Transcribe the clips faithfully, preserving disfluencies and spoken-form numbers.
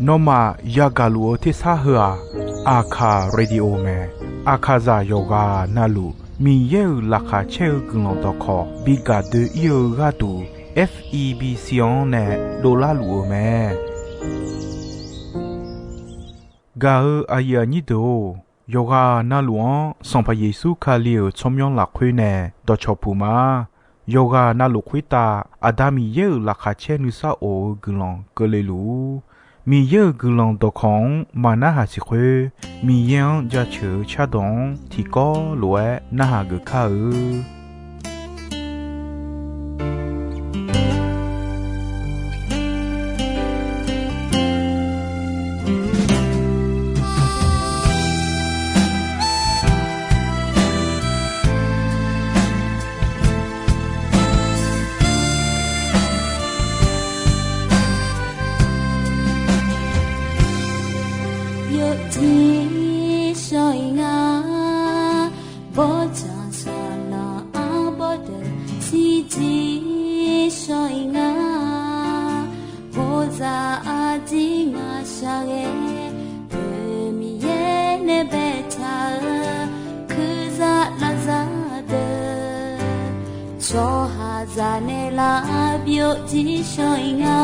Nawmaf yagaq luf-eu tersar heu-aq, Aqkaq Radio mae. Aqkaqzaq yawqghaq navluf Miqyaer-euq laqkhaq caer-eu guiqlanq dawqkawq bi gaq doe-ir-eu gharduq, F E B C-anr nae dovlar luf-eu mae. Gaq-eu aqyuif aqnyir deuq-or, yawqghaq navluf-anr Sanqpaq Yeqsur Kali-euq tsawrmyanr lafkhoer nae dawqcawq puq ma. Yawqghaq navluf khoertav Aqda Miqyaer-euq laqkhaq caer nuisar of-eu guiqlanq keuvle luf-ur. Miqyaer-euq guiqlanq dawqkawq-anr maq narhaq siq khoer, Miqyaer-anr jaceuq-eu cardawq-anr tiqkawv lof-aer narhaq geuf kar-eu. Yawjir shawr-iq nga, bawrtsanq saqlaq-anr bawrdeuq shirjir shawr-iq nga. Bawrzaq aqdir ngaq shaqghae, Miqyaer nae baetaq-eu kurzaq lavzaq deuq, tsawrhaqzaq naeqlaf byovjir shawr-iq nga.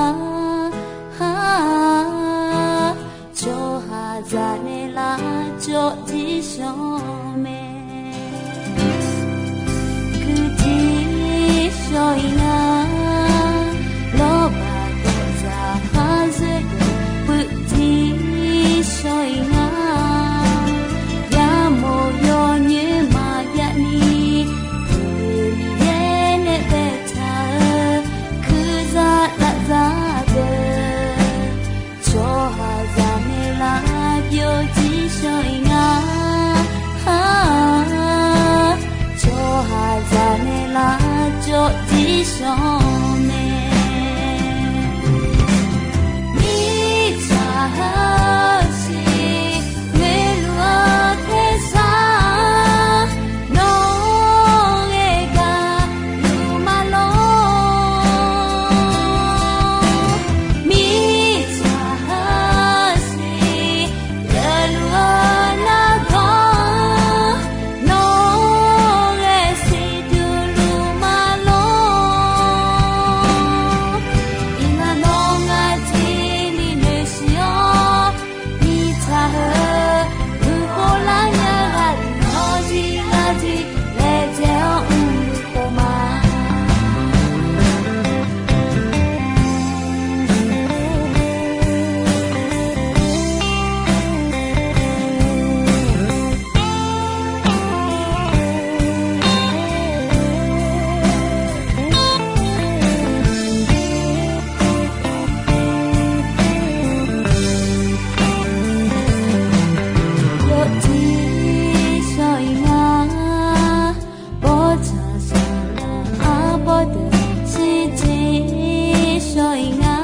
Tsawrhaqzaq naeqlaf jawrjir shawr mae. Kuirjir shawr-iq nga, lawrbaq gawqzaq khar zoer deuq puivjir shawr-iq nga. Yamawr yawnyoer maqjav ni, Miqyaer nae baetaq-eu kurzaq lavzaq deuq, tsawrhaqzaq naeqlaf byovjir shawr-iq nga. Tsawrhaqzaq naeqlaf jawrjir shawr mae. Mirtsaq heusiq ghoeluf-eu tersar, nawr ghae gaqluf ma lor. Mirtsaq heusiq ghoeluf-eu nargawr, nawr ghae siqduq luf ma lor. Iqnan nawr ngar jir ni noeqsiq-awr, mirtsaq heu guiqkhov lar nya ghaq deuq nawr jir ngar jir laejae-awr mrluf khof ma. Yawjir shawr-iq nga, bawrtsanq saqlaq-anr bawrdeuq shirjir shawr-iq nga.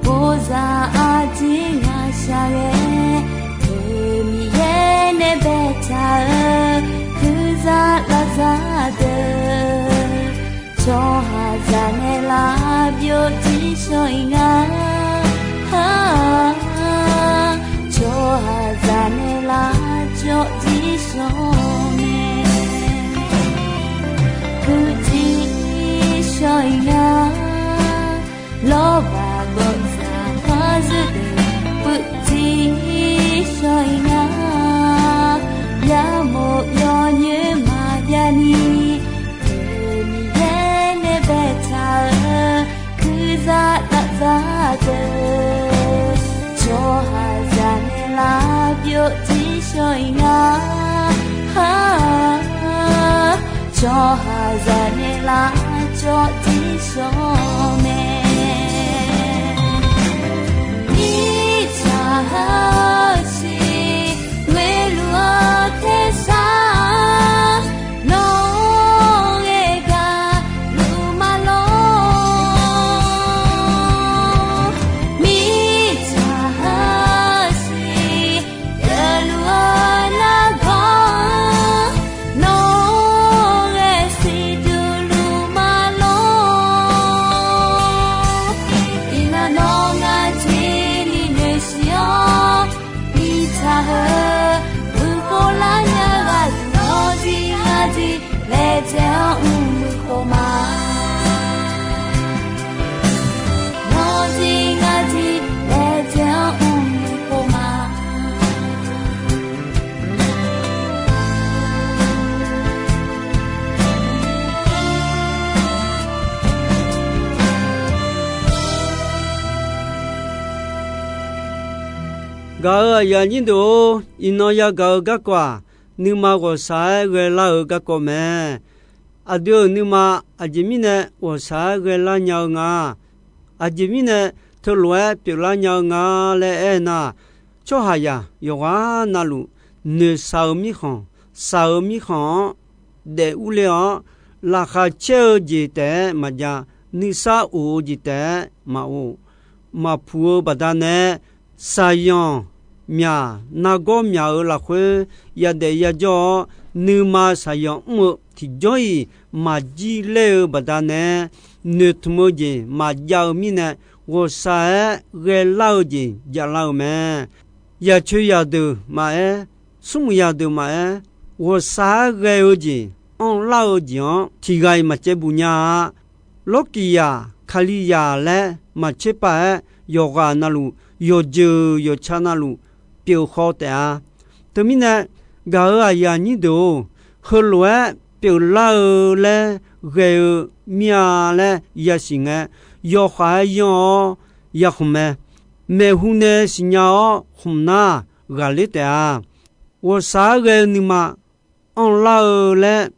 Bawrzaq aqdir ngaq shaqghae, Miqyaer nae baetaq-eu kurzaq lavzaq deuq, tsawrhaqzaq naeqlaf byovjir shawr-iq nga. Tsawrhaqzaq naeqlaf jawrjir shawr mae. Puivjir shawr-iq nga, lawrbaq gawqzaq khar zoer deuq puivjir shawr-iq nga. Yamawr yawnyoer maqjav ni, Miqyaer nae baetaq-eu kurzaq lavzaq deuq, tsawrhaqzaq naeqlaf byovjir shawr-iq nga. Tsawrhaqzaq naeqlaf jawrjir shawr mae. Mirtsaq heusiq ghoeluf-eu tersar, nawr ghae gaqluf ma lor. Mirtsaq heusiq ghoeluf-eu nargawr, nawr ghae siqduq luf ma lor. laejae-anr mr-eu khawf ma. Nawr jir ngar jir laejae-anr mr-eu khawf ma. Gaq-euq aqyuif aqnyir deuq-or, iqnan yagaq-eu garkawv-aq, nuima ghawqshaq-aer ghaelar-eu garkawv mae. Aqdui-euq nuima aqjeq mirnae ghawqshaq-aer ghaelar nya-eu nga. Aqjeq mirnae teulof-aer pyeuflar nya-eu nga laer aernar, tsawrhaqzaq yawqghaq navluf noeqshaq-eu mirkhanq, shaq-eu mirkhanq-anr daef urler-awr, laqkhaq caer-eu jeq taef-aer maqjav, nuisar of-eu jeq taef-aer maqof, maqpuq-eu baqdanae, shaqzanq myaq nargawr myaq-euq lafkhoer yadaef yajawr-awr, nuima shaqzanq mr-eu tiqjawr-iq maqjir laer-eu baqdanae, noeqtmq-eu jeq maqjav-eu mirnae, ghawqshaq-aer ghaelar-eu jeq javlar-eu mae. Yaqcoeq zaqdeuq maqaer, smrmuiq zaqdeuq maqaer, ghawqshaq-aer ghae-eu jeq, anrlar-eu jeq-anr tiqghaq-iq maqcaevbuq nya-a. Lawrkiq zaq, Kalizaq laer maqtser pav-aer, yawqghaq navluf, yawqjeuq yawqca navluf pyeuf khaw taef-a. Teumirnae, gaq-euq aqyuif aqnyir deuq-or, heulof-aer pyeuflar-eu laer ghae-eu mir-a laer yasiq ngae, yawkhav-aer yanr-awr yakhmq mae. Maeqhu nae siqnya-awr khmq nar ghaqler taef-a. Ghawqshaq-aer ghae-eu nuima anrlar-eu laer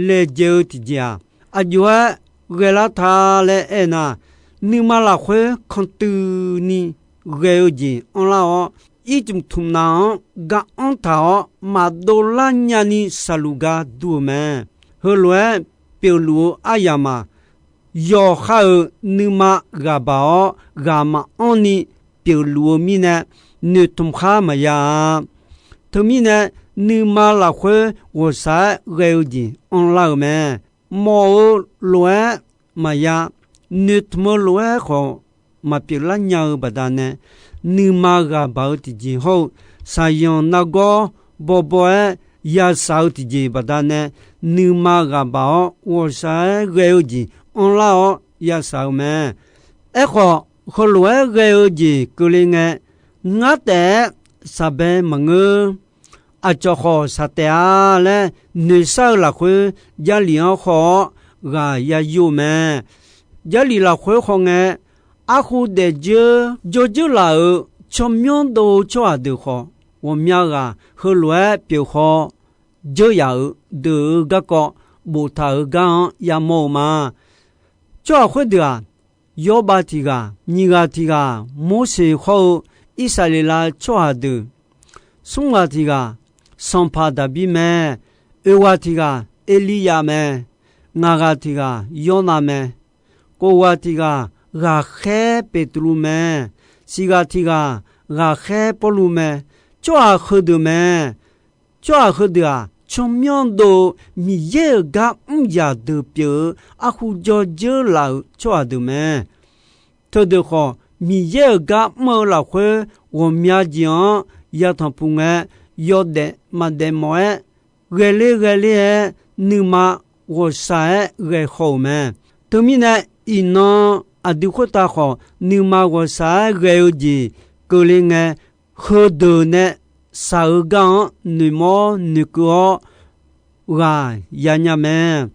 laejae-eu tiqjeq-aq, aqjox-aer ghaelar ta laer aernar, nuima lafkhoer kantuini ghae-eu jeq anrlar-awr, ircmq tmqnav-anr gar anr taq-awr maqdov lar nyani saqluq gar dur-eu mae. Heulof-aer pyeufluf-eu aryamq-aq, yawqha-euq nuima ghaq baq-awr ghaq maqanr ni pyeufluf-eu mirnae, noeqtmq khar maqya-a. Teumirnae, nuima lafkhoer ghawqshaq-aer ghae-eu jeq anrlar-euq mae. Mawf-eu lof-aer maqya, noeqtmq-eu lof-aer khawf maqpyeuflar nya-eu baqdanae, nuima ghaq baq-eu tiqjeq hawr-eu, shaqzanq nargawr bawbaw-aer yashaq-eu tiqjeq baqdanae, nuima ghaq baq-awr ghawqshaq-aer ghae-eu jeq anrlar-awr yashaq-eu mae. Aerkhawf, heulof-aer ghae-eu jeq keuvle ngae, ngar taef-aer shaqbae maqngeur. Aqcawq khawf shaq taef-a laer noeqshar-eu lafkhoer, Jarlif-anr haw-awr ghaq ya yur-eu mae. Jarlif lafkhoer haw ngae, arkhu daefdzeur dzawrdzeur laf-euq tsawrmyanr dov-eu tsawrhaq deuq khawf, ghawqmya ghaq heulof-aer pyeuf haw dzeur yaf-euq deuq-eu garkawv boftaq-euq gar-anr yamawr-eu ma. Tsawrhaq khoerdeuq-aq, yawrbav tiq ghaq, nyiq ghaq tiq ghaq, Morseq hawr-eu Irsaqleqlav tsawrhaq deuq, smr ghaq tiq ghaq, sanqpaq Daqbir mae, oeq ghaq tiq ghaq, Erliryav mae, ngaq ghaq tiq ghaq, Yawrnav mae, kof ghaq tiq ghaq, ghaqkhaer Beqtuvluv mae, siq ghaq tiq ghaq, ghaqkhaer Pawrluv mae, tsawrhaq heudeuq mae. Tsawrhaq heudeuq-aq, tsawrmyanr dov-eu Miqyaer-euq gar mr yaq deuq pyeuf-eu arkhu dzawrdzeur laf-euq tsawrhaq deuq mae. Teudeuq khawf, Miqyaer-euq gar mr-eu lafkhoer ghawqmya jeq-anr yatanq puq ngae, yawdaef maqdaef mawf-aer, ghaeler ghaeler-aer nuima ghawqshaq-aer ghae haw-euq mae. Teumirnae, iqnan aqdui khoertav khawf nuima ghawqshaq-aer ghae-eu jeq keuvle ngae, heudeuq nae shaq-eu gar-anr noeqmawr noeqkeuv-awr ghaq yanya mae.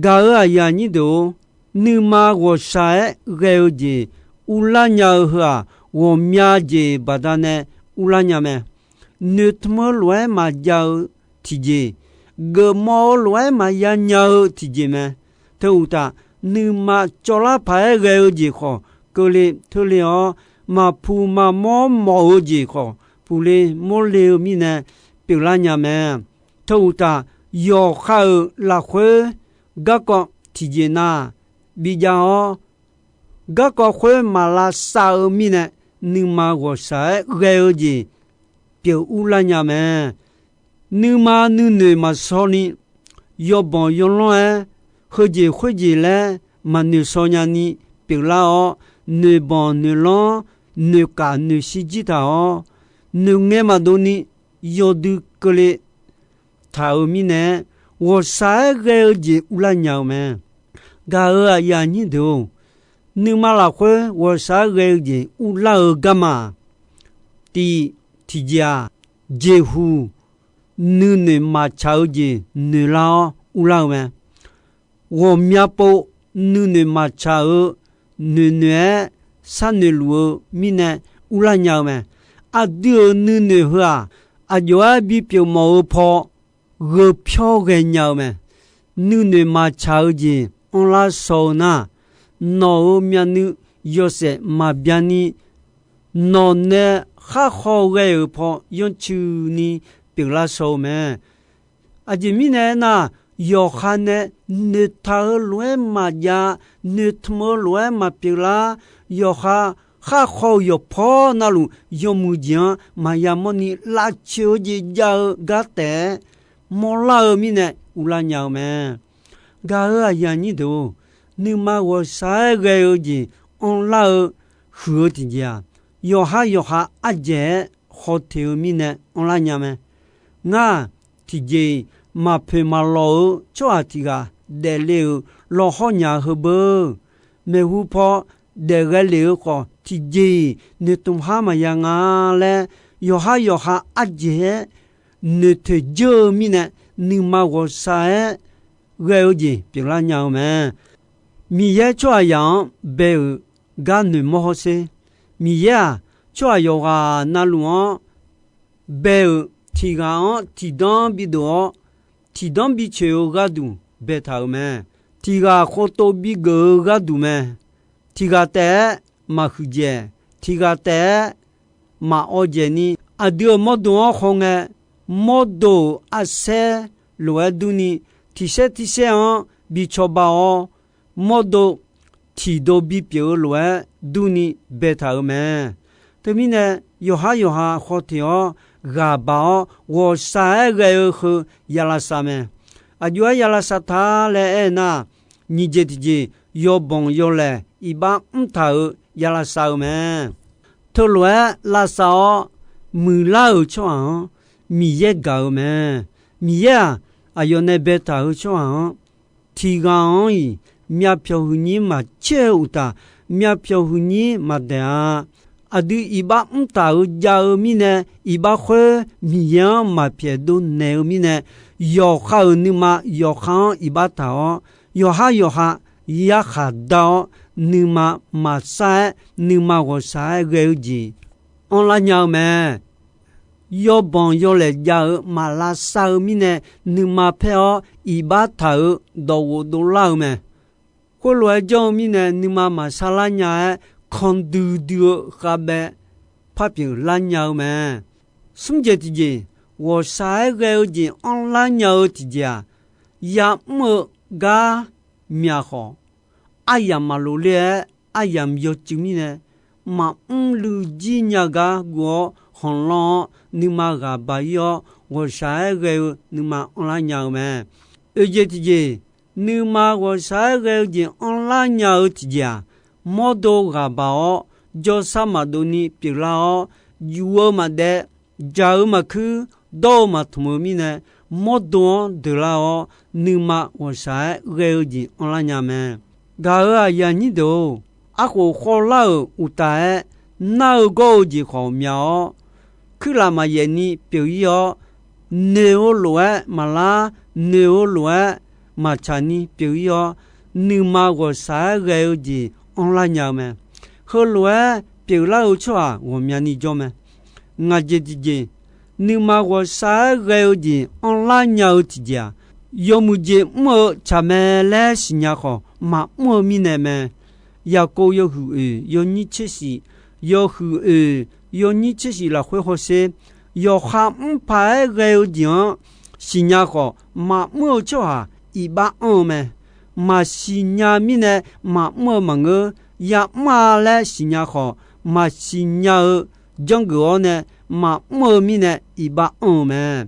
Gaq-euq aqyuif aqnyir deuq-or, nuima ghawqshaq-aer ghae-eu jeq uvlar nya-eu heu-aq, ghawqmya jeq baqdanae uvlar nya mae. Noeqtmq-eu lof-aer maqjav-eu tiqjeq, geufmawf-eu lof-aer maqya nya-eu tiqjeq mae. Teu uqtaf, nuima cawvlar paq-aer ghae-eu jeq khawf keuvle teurle-awr, maqpuq maqmawr mawf-eu jeq khawf puqle mawrle-eu mirnae pyeuflar nya mae. Teu uqtaf, yawqha-euq lafkhoer garkawv tiqjeq na bijav-awr, garkawv khoer maq lavsav-eu mirnae, nuima ghawqshaq-aer ghae-eu jeq pyeuf urlar nya mae. Nuima nuinoeq maqshaw ni, yawbanq yawlanr-aer, heujeq khoerjeq laer maqnoeq shaw nyani pyeuflar-awr, noeqbanq noeqlanr, noeqkaf noeqshir jir taq-awr, noeqngae maqdov ni yawdui keuvle taq-euq mirnae-aer, ghawqshaq-aer ghae-eu jeq uvlar nya-eu mae. Gaq-euq aqyuif aqnyir deuq-or, nuima lafkhoer ghawqshaq-aer ghae-eu jeq uvlar-eu garma-aq, tiq, tiqjeq-aq, jeqhuq nuinoeq maqtsaq-eu jeq noeqlar-awr uvlar-eu mae. Ghawqmya pov nuinoeq maqtsaq-eu noeqnoeq-aer sharnoeq luf-eu mirnae uvlar nya-eu mae. Aqdui-euq nuinoeq heu-aq, aqjox-aer bipyeuf mawf-eu paw gheuphawr ghaenya-eu mae. Nuinoeq maqtsaq-eu jeq anrlar shaw-eu nar, nawq-euq myavnuiv yawshaef maqbyav ni, nawq nae khar khaw ghae-euq paw yanrcuini pyeuflar shaw-eu mae. Aqjeq mirnae aernar, yawqha nae noeqtaq-eu lof-aer maqjav, noeqtmq-eu lof-aer maqpyeuf lar, yawqha khar khaw-eu yawqpawr navluf yawmuiq jeq-anr maqya mawrni lavcoeq-eu jeq jav-eu gar taef-aer mawrlar-eu mirnae uvlar nya-eu mae. Gaq-euq aqyuif aqnyir deuq-or, nuima ghawqshaq-aer ghae-eu jeq anrlar-eu huiq-eu tiqjeq-aq, yawqhar yawqha ardzaeq-aer khawf teq-eu mirnae anrlar nya mae. Ngar-aq, tiqjeq-iq maqpoeq maqlawq-eu tsawrhaq tiq ghaq daefle-euq lawqhawr nya heubeu, maeqhu paw daef ghae lef-eu khawf, tiqjeq-iq noeqtmq har maqya nga laer, yawqhar yawqha ardzaeq-aer noeqtoeq dzeur-eu mirnae, nuima ghawqshaq-aer ghae-eu jeq pyeuflar nya-eu mae. Miqyaer tsawrhaqzaq-anr bae-euq gar noeqmawr hawsher. Miqyaer-aq, tsawrhaq yawqghaq navluf-anr bae-euq tiq ghaq-anr tiqdanr bidov-awr, tiqdanr bicoeq-eu gharduq baetaq-euq mae. Tiq ghaq khov tov bigeuf-eu gharduq mae. Tiq ghaq taef-aer maqhuiq dzaeq, tiq ghaq taef-aer maqawv dzaeq ni, aqdui-euq mawrdo-anr khawngae, mawrdo-euq arsaer lof-aer durni, tiqsaer tiqsaer-anr bi cawba-awr, mawrdo tiqdov bipyeuf-eu lof-aer durni baetaq-euq mae. Teumirnae, yawqhar yawqha khawf teq-awr ghaq baq-awr ghawqshaq-aer ghae-eu heu ya lavsav mae. Aqjox-aer ya lavsav ta laer aernar, nyiq jeq tiqjeq yawbanq yawlaeq iqbax mr taq-euq ya lavsav-eu mae. Teulof-aer lavsav-awr muiqlar-euq tsawrhaq-anr Miqyaer gaq-eu mae. Miqyaer-aq, aqyawf nae baetaq-eu tsawrhaq-anr tiq ghaq-anr-iq myavpyawq huiqnyir maqcaer-eu uqtaf, myavpyawq huiqnyir maqdaeq-a. Aqdui iqbax mr taq-euq jav-eu mirnae, iqbax khoer Miqyaer-anr maqpyaeq dovnaeq-eu mirnae, yawqha-euq nuima yawqha-anr iqbax taq-awr, yawqhar yawqha yarkhaq dar-awr, nuima maqsar-aer, nuima ghawqshaq-aer ghae-eu jeq anrlar nya-eu mae. Yawbanq yawlaeq jav-eu maq lavsav-eu mirnae, nuima paer-awr iqbax taq-euq dawqghof dovlar-eu mae. Khoerlof-aer janr-eu mirnae, nuima maqsar lar nya-aer, kandui dui-eu khavbaev par pyeuflar nya-eu mae. Smr jeq tiqjeq, ghawqshaq-aer ghae-eu jeq anrlar nya-eu tiqjeq-aq, ya'mr-eu gar myaq khawf, aryamq maqloq ler-aer aryamq yawcuiv mirnae, maqmr luiv jir nya gar guv-awr khanqlanr-awr nuima ghaq baq-ir-awr, ghawqshaq-aer ghae-eu nuima anrlar nya-eu mae. Oeq jeq tiqjeq, nuima ghawqshaq-aer ghae-eu jeq anrlar nya-eu tiqjeq-aq, mawrdo ghaq baq-awr, jawrsar maqdov ni pyeuflar-awr, juf-eu maqdaev, jaq-eu maqkuir, dawr-eu maqtmq-eu mirnae, mawrdo-anr deuqlar-awr, nuima ghawqshaq-aer ghae-eu jeq anrlar nya mae. Gaq-euq aqyuif aqnyir deuq-or, arkhof khawvlar-euq uqtaf-aer, nar-eu gawr-eu jeq khawf myaq-awr, kuirlaf maqyaef ni pyeuf-ir-awr, noeq-eu lof-aer maqlar, noeq-eu lof-aer maqtsaq ni pyeuf-ir-awr, nuima ghawqshaq-aer ghae-eu jeq anrlar nya-eu mae. Heulof-aer pyeuflar-eu tsawrhaq ghawqmyani jawr mae. Ngaq jeq tiqjeq, nuima ghawqshaq-aer ghae-eu jeq anrlar nya-eu tiqjeq-aq, yawmuiq jeq mr-eu tsaq mae laer siqnya khawf, maqmr-eu mirnae mae. Yaqkov yawhuiq oeq yawnyir tser shif, yawhuiq oeq yawnyir tser shif lafkhoer hawsher, yawqha mr paq-aer ghae-eu jeq-anr siqnya khawf, maqmr-eu tsawrhaq iqbax anr-eu mae. Maqsiq nya mirnae maqmr-eu maqngeur. Ya'mr-a laer siqnya khawf, maqsiq nya-eu janrgeuf-awr nae maqmr-eu mirnae iqbax anr-eu mae.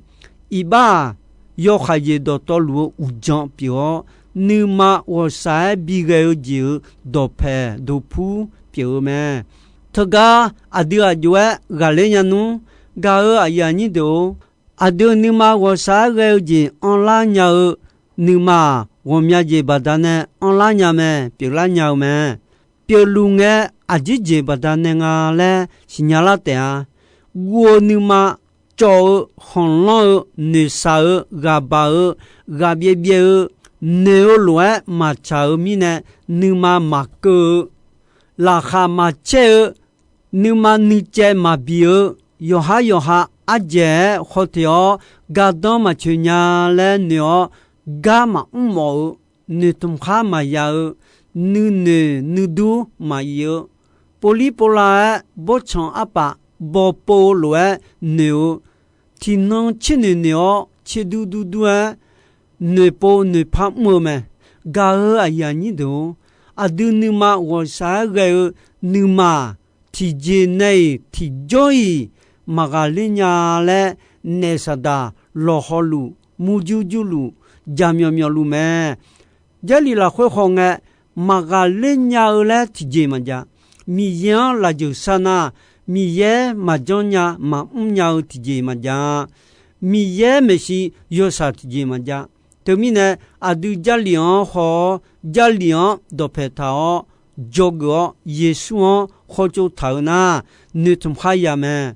Iqbax-aq, yawkhav jeq dawqtawvluf-eu uqdzan pyeuf-awr, nuima ghawqshaq-aer bighae-eu jeq-euq dawqpaeq dawqpur pyeuf-eu mae. Teugar aqdui aq jov-aer ghaqler nya nmr. Gaq-euq aqyuif aqnyir deuq-or, Aqdui nuima ghawqshaq-aer ghae-eu jeq anrlar nya-eu nuima-aq, ghawqmya jeq baqdanae anrlar nya mae, pyeuflar nya-eu mae. Pyeufluf ngae, aqjeq jeq baqdanae nga laer siqnya lar taef-a. Guv-eu nuima, cawv-eu, khanqlanr-eu, noeqshaq-eu, ghaqbaq-eu, ghaqbyaev byaev-eu, noeq-eu lof-aer maqtsaq-eu mirnae, nuima maqkeuv-eu, laqkhaq maqcaer-eu, nuima nuicaev maqbi-eu, yawqhar yawqha ardzaeq-aer khawteq-awr, gardanr maqcoeq nya laer noeq-awr, gar maqmr mawf-eu, noeqtmq khar maqya-eu, nuinoeq nuidur maqif-eu, povlir povlav-aer bawrtsanq arpaf bawpov-eu lof-aer noeq-eu, tiqnan tser noeq noeq-awr tserdur durdur-aer noeqpov noeqpar mr-eu mae. Gaq-euq aqyuif aqnyir deuq-or, aqdui nuima ghawqshaq-aer ghae-eu nuima-aq, tiqjeq nae-iq tiqjawr-iq maqghaqler nya laer, naef saqdaq lawqhaw luf, murjur jurluf, jaqmyawf myawfluf mae. Jarlif lafkhoer hawngae, maqghaqler nya-eu laer tiqjeq maqjav. Miqyaer-anr lafjeuq sharnar, Miqyaer maqjanr nya maqmr nya-eu tiqjeq maqjav. Miqyaer maeqshi yawshaq tiqjeq maqjav. Teumirnae, aqdui Jarlif-anr haw-awr, Jarlif-anr dawqpae taq-awr, dzawgeuf-awr, Yeqsur-anr khawtsov taq-eu nar, noeqtmq khar ya mae,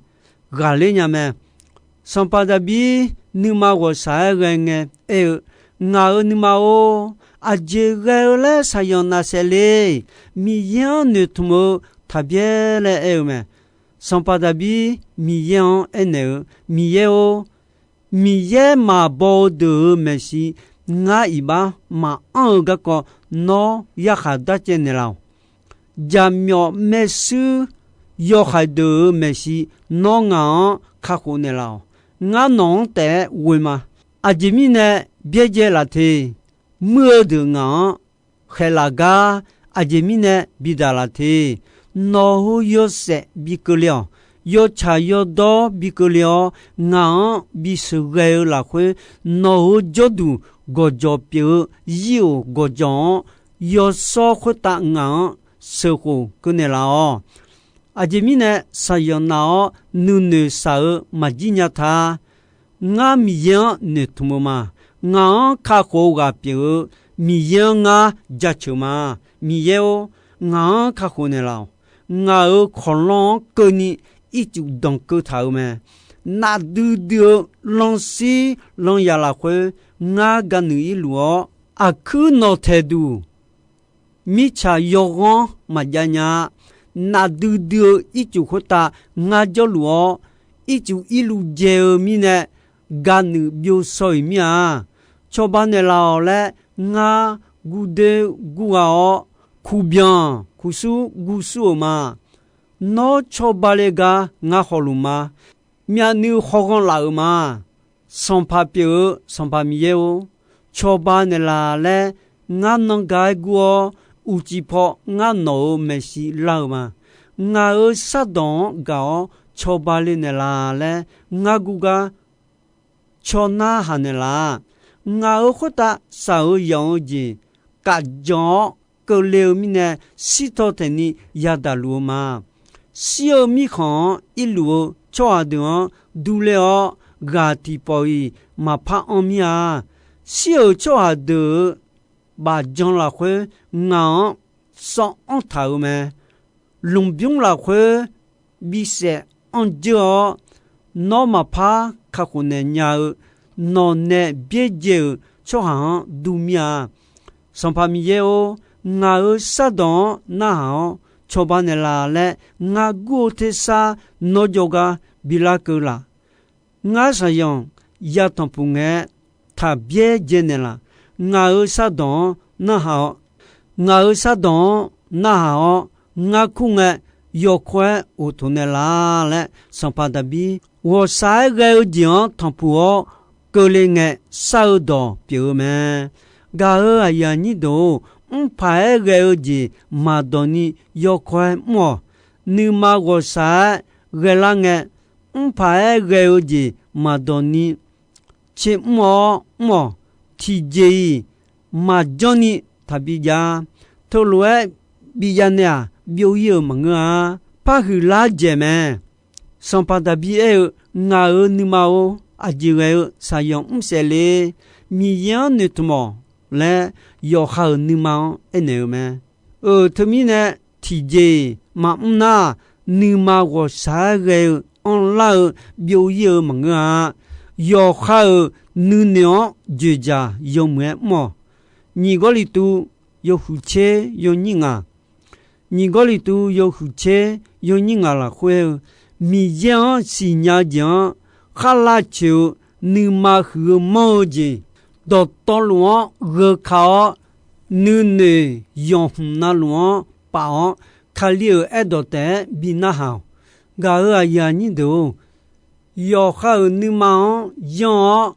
ghaqler nya mae. Sanqpaq Daqbir nuima ghawqshaq-aer ghae ngae aer-eu, Ngaq-euq nuima-or, aqjeq ghae-eu laer shaqyanq nafsaef le. Miqyaer-anr noeqtmq-eu taqbyaer laer aer-eu mae. Sanqpaq Daqbir Miqyaer-anr aernaeq-eu, Miqyaer-or, Miqyaer maqbaw-eu deuq-euq maeqshi ngar iqbax maqanr-eu garkawv nawr yarkhaq darcaev naeqlaf-awq. Jaqmyawf maershuir yawhaiq deuq-euq maeqshi nawr ngaq-anr kakhof naeqlaf-awq. Ngar nawq-anr taef-aer ghoe ma. Aqjeq mirnae byaerdzae laf te. Muir-eu deuq ngaq-anr khaeqlaf gar aqjeq mirnae bidaq laf te. Nawq-euq yawshaef bi keuvle-awq. Yawtsaq yawdawr bi keuvle-awr, ngaq-anr bisheuq ghae-eu lafkhoer, nawq-euq jawrduq gawqjawq pyeuf-eu zir-oq gawqjawq-anr, yawshawr khoertav ngaq-anr sheuqkhof keuv naeqlaf-awq. Aqjeq mirnae shaqyanq naf-awr nuinoeq shaq-eu maqjir nya ta. Ngar Miqyaer-anr noeqtmq-eu ma. Ngaq-anr kakhof-eu ghaq pyeuf-eu Miqyaer-anr ngar jaceuq ma. Miqyaer-or, ngaq-anr kakhof naeqlaf-awq. Ngaq-euq kawqlanr-anr keuvni ircuf danqkeuv taq-euq mae. Nafdui dui-eu lanshir lanyaf lafkhoer ngar gaqnuiq irluf-awr, aqkuir nawqtaeq duq mirtsaq yawghanr maqjav nya-a. Nafdui dui-eu ircuf khoertav ngar jawrluf-awr, ircuf irluf dzae-eu mirnae gaqnuiq byov shaw-iq mir-a. Cawba naeqlaf-awq laer ngar gurdoer gurgha-awr, kuqbyanq kuqsur gursur-euq ma. Nawr cawba le gar ngar khawf luf ma. Myavnuiv khawghanr laf-euq ma. Sanqpaq pyeuf-eu Sanqpaq Miqyaer-or, cawba naeqlaf laer ngar nanr ga-aer gur-awr, uqcif paw ngar nawq-euq maeqshi lar-eu ma. Ngaq-euq shardawq-anr gaq-awr cawba le naeqlaf laer ngar gur gar caw narhaq naeqlaf. Ngaq-euq khoertav shaq-euq yamq-eu jeq kafjanq-awr keuvle-eu mirnae, shirtaw taeqni yadaq luf-eu ma. Shir-eu mirkhanq-anr irluf-eu tsawrhaq deuq-anr durler-awr, ghaq tiqpawf-iq maqpar anr mir-a. Shir-euq tsawrhaq deuq-euq bafjan lafkhoer ngaq-anr sawv anr taq-euq mae. Lmqbymr lafkhoer bisaef anr dzeur-awr, nawr maqpar kakhof naeq nya-eu nawqnae byaerdzae-euq tsawrhaq-anr dur mir-a. Sanqpaq Miqyaer-or, ngaq-euq shardawq-anr narhaq-awr cawba naeqlaf laer ngar gur-eu tersar nawr jawrgar bilar keuv laf. Ngar shaqzanq ya tanqpuq ngae, taqbyaer dzae naeqlaf. Ngaq-euq shardawq-anr narhaq-awr, ngaq-euq shardawq-anr narhaq-awr, ngar kur ngae, yawkawr-aer uqtoq naeqlaf laer, Sanqpaq Daqbir ghawqshaq-aer ghae-eu jeq-anr tanqpuq-awr keuvle ngae, shar-eu dawq pyeuf-eu mae. Gaq-euq aqyuif aqnyir deuq-or, mrpaq-aer ghae-eu jeq maqdawq ni yawkawr-aer mr-awq. Nuima ghawqshaq-aer ghaelar ngae, mrpaq-aer ghae-eu jeq maqdawq ni tser mr-awr mr-awq. Tiqjeq-iq maqjanr ni taqbi jav-a. Teulof-aer bi jav nae-aq, byov ir-euq maqngeur-a. Parhuiq lar dzaeq mae. Sanqpaq Daqbir aer-eu, Ngaq-euq nuima-or, aqjeq ghae-eu shaqyanq mr saef le. Miqyaer-anr noeqtmq-awq laer yawqha-euq nuima-anr aernaeq-eu mae. Euq teumirnae, tiqjeq-iq maqmr nar, nuima ghawqshaq-aer ghae-eu anrlar-eu byov-ir-eu maqngeur-a. Yawqha-euq nuinoeq-anr dzoeqdzaq yawmuiq-aer mr-awq. Nyiq Gawrliqtu yawhuiq tser yawnyir ngaq. Nyiq Gawrliqtu yawhuiq tser yawnyir ngaq lafkhoer-eu, Miqyaer-anr siqnya-eu jeq-anr kharlav coeq-eu nuima huiq-eu manr-eu jeq, dawqtawvluf-anr gheuka-awr, nuinoeq yanqhmq navluf-anr paf-awr, Kali-euq aerdawq taef-aer bi narhaq-awq. Gaq-euq aqyuif aqnyir deuq-or, yawqha-euq nuima-anr yanr-awr,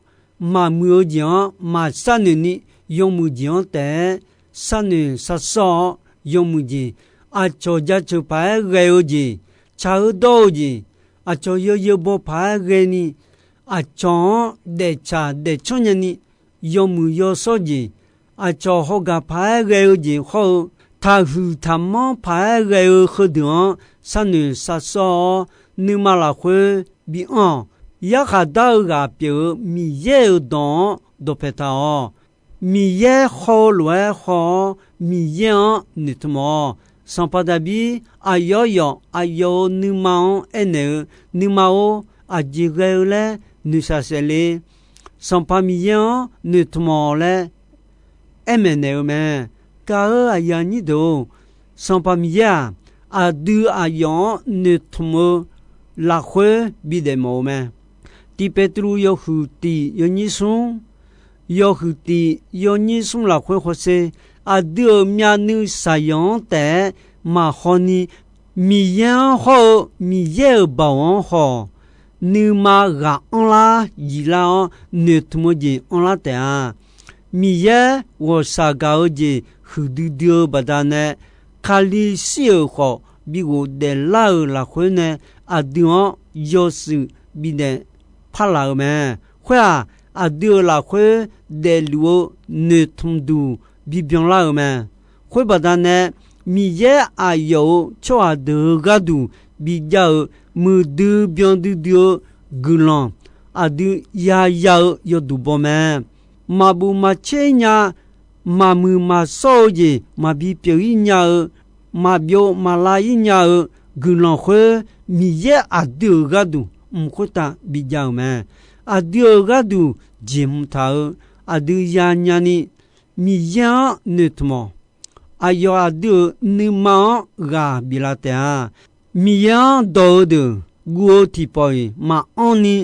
maqmuiq-eu jeq-anr maq sharnoeq ni, yawmuiq jeq-anr taef-aer sharnoeq sharsawr-awr, yawmuiq jeq, aqcawq jaceuq paq-aer ghae-eu jeq, tsaq-eu dawr-eu jeq, aqcawq yawzeu baw paq-aer ghaeni, aqcawq-anr daeftsaq daefcanr nyani, yawmuiq yawshawr jeq, aqcawq hawgaq paq-aer ghae-eu jeq hawr-eu, taqhuiq taqmanr paq-aer ghae-eu heudeuq-anr sharnoeq sharsawr-awr, nuima lafkhoer bi anr-awq. Yarkhaq dar-eu ghaq pyeuf-eu Miqyaer-euq dawq-anr dawqpae taq-awq. Miqyaer haw-eu lof-aer haw-awr, Miqyaer-anr noeqtmq-awq. Sanqpaq Daqbir aqyawf yawf aqyawf-euq nuima-anr aernaeq-eu, Nuima-or, aqjeq ghae-eu laer noeqshaq saef le. Sanqpaq Miqyaer-anr noeqtmq-awq laer aer maeqnaeq-eu mae. Gaq-euq aqyuif aqnyir deuq-or, Sanqpaq Miqyaer-aq, aqdui aqyawf-anr noeqtmq-eu lafkhoer bidaef mawf-eu mae. Tiq Peqtruv yawhuiq tiq yawnyir smr, yawhuiq tiq yawnyir smr lafkhoer hawsher, aqdui-euq myavnuiv shaqyanq-anr taef-aer maqhaw ni, Miqyaer-anr hawr-eu Miqyaer-euq baoq-anr haw-awq. Nuima ghaq anrlar jiqlar-awr, noeqtmq-eu jeq anrlar taef-a. Miqyaer ghawqshaq gaq-eu jeq huiqdui dui-eu baqdanae, Kali shir-euq khawf bi ghofdaef lar-euq lafkhoer nae, aqdui-anr yawshuif bidaef parlaq-eu mae. Khoer-aq, aqdui-euq lafkhoer daefluf-eu noeqtmqduq bibyan lar-euq mae. Khoer baqdanae, Miqyaer aqyawf-euq tsawrhaq deuq-euq gharduq bijav-eu muiqdui byan duidui-eu guiqlanq, aqdui yaya-eu yawduq baw mae. Maqbuf maqtser nya, maqmuiq maqshawr-eu jeq maqbi pyeuf-ir nya-eu, maqbyov maqlav-ir nya-eu guiqlanq khoer, Miqyaer aqdui-euq gharduq mq khoertav bijav-euq mae. Aqdui-euq gharduq jeqhmq taq-eu, aqdui yanya ni Miqyaer-anr noeqtmq-awq. Aqyawf aqdui-euq nuima-anr ghaq biflaf taef-a. Miqyaer-anr dawq-eu deuq guv-eu tiqpawf-iq maqanr ni,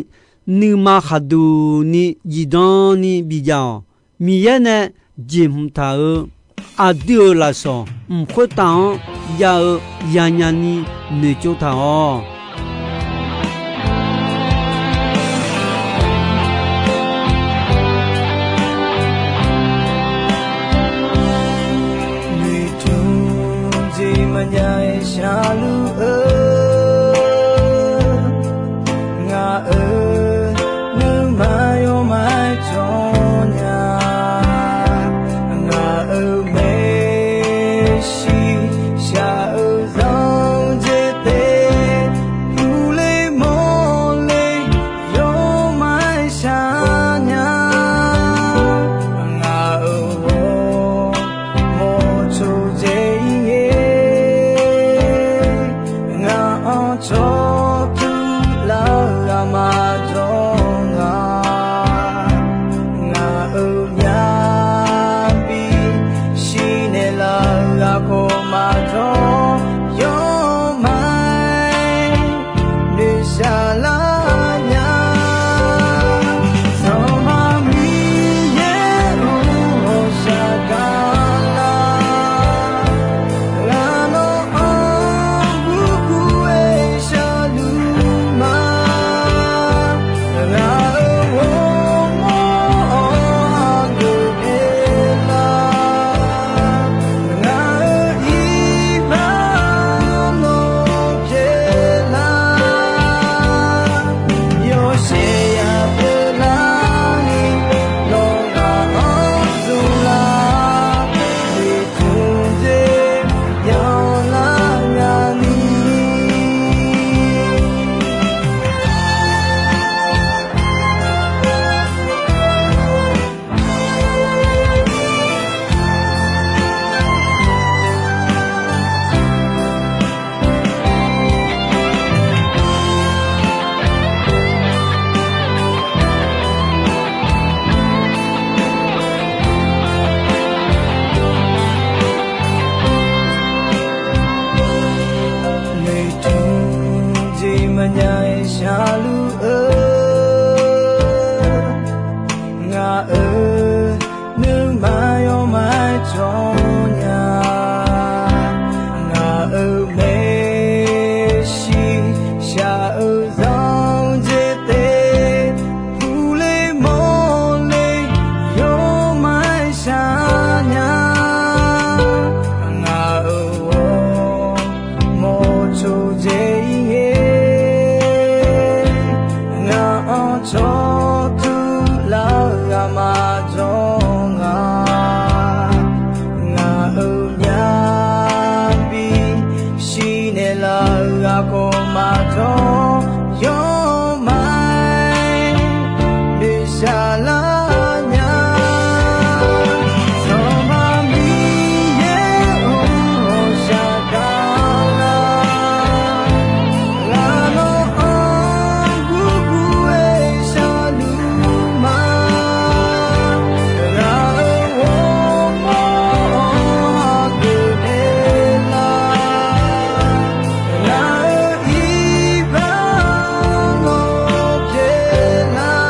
nuima khaqduq ni zifdan ni bijav-awq. Miqyaer nae jeqhmq taq-euq aqdui-euq lafsawq mq khoertav-anr jav-eu yanya ni noeqtsov taq-awq. Noeqtmq jeq maqjav-aer sharluf-eu, ngaq-euq nuima yawmaf jawr nya. Ngaq-euq maeqshi shaq-eu zanq jeq taef, uvle mawrle yawmaf shaq nya. Ngaq-euq ghawrmawr tsovdzae-ir ngae, khawf maqjawr yawmaf-aer noeqshaq lar nya. Sanqpaq Miqyaer-or, ghawqshaq gaq lar. Ngar nawr-anr gurgur-aer sharluf ma. Ngaq-euq ghawrmawr-anr hageuf naeq lar. Ngaq-euq iqbax nawr pyeuflar.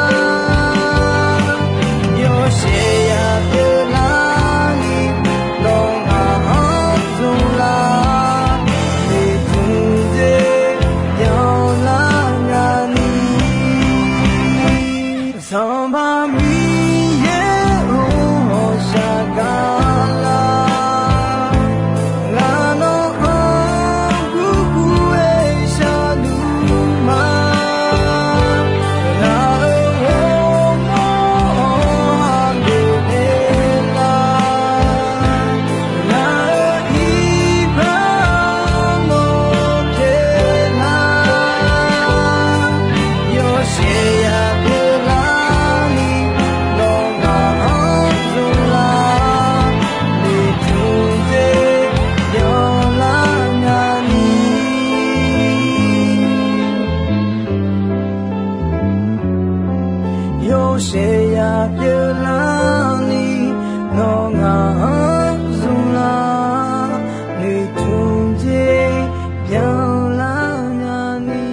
Yawshaef ya pyeuflar ni, nawr ngaq-anr zmqlar. Noeqtmq dzer byanlar nya ni. Sanqpaq Miqyaer-or, ghawqshaq gaq lar. Ngar nawr-anr gurgur-aer sharluf ma. Ngaq-euq ghawrmawr-anr hageuf naeq lar. Ngaq-euq iqbax nawr pyeuflar. Yawshaef ya pyeuflar ni, nawr ngaq-anr zmqlar. Noeqtmq dzer byanlar nya ni. Yawshaef ya pyeuflar ni, nawr ngaq-anr zmqlar. Noeqtmq dzer byanlar nya ni.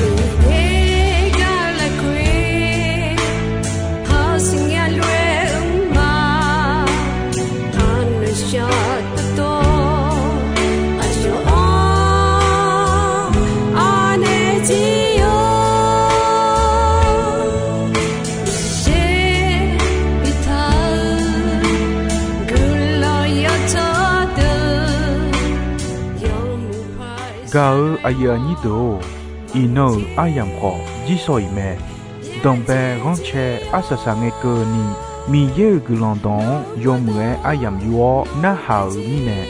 Uqteq gar lafkhoer hawsiqnya lof-aer mr ma. Arnuiq shaq dawrdawr aqyawf-anr anaeq jir-awr, miqyaer bitaq-eu guiqlanq yawtsawr deuq yawmuiq paq. Gaq-eu aqyuif aqnyir deuq-or, iqnan-euq aryamq khawf jirshaw-iq mae. Danqbae ghanrcae arsaq saq ngae keuvni, Miqyaer-euq guiqlanq dawq-anr yawmuiq-aer aryamq yur-awr narhaq-euq mirnae,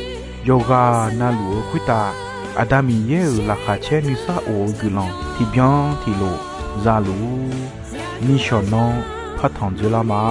yawqghaq navluf-eu khoertav Aqda Miqyaer-euq laqkhaq caer nuisar of-eu guiqlanq tiqbyan tiqlof za luf-ur. Nishawq nanr partanq dzoerlar ma.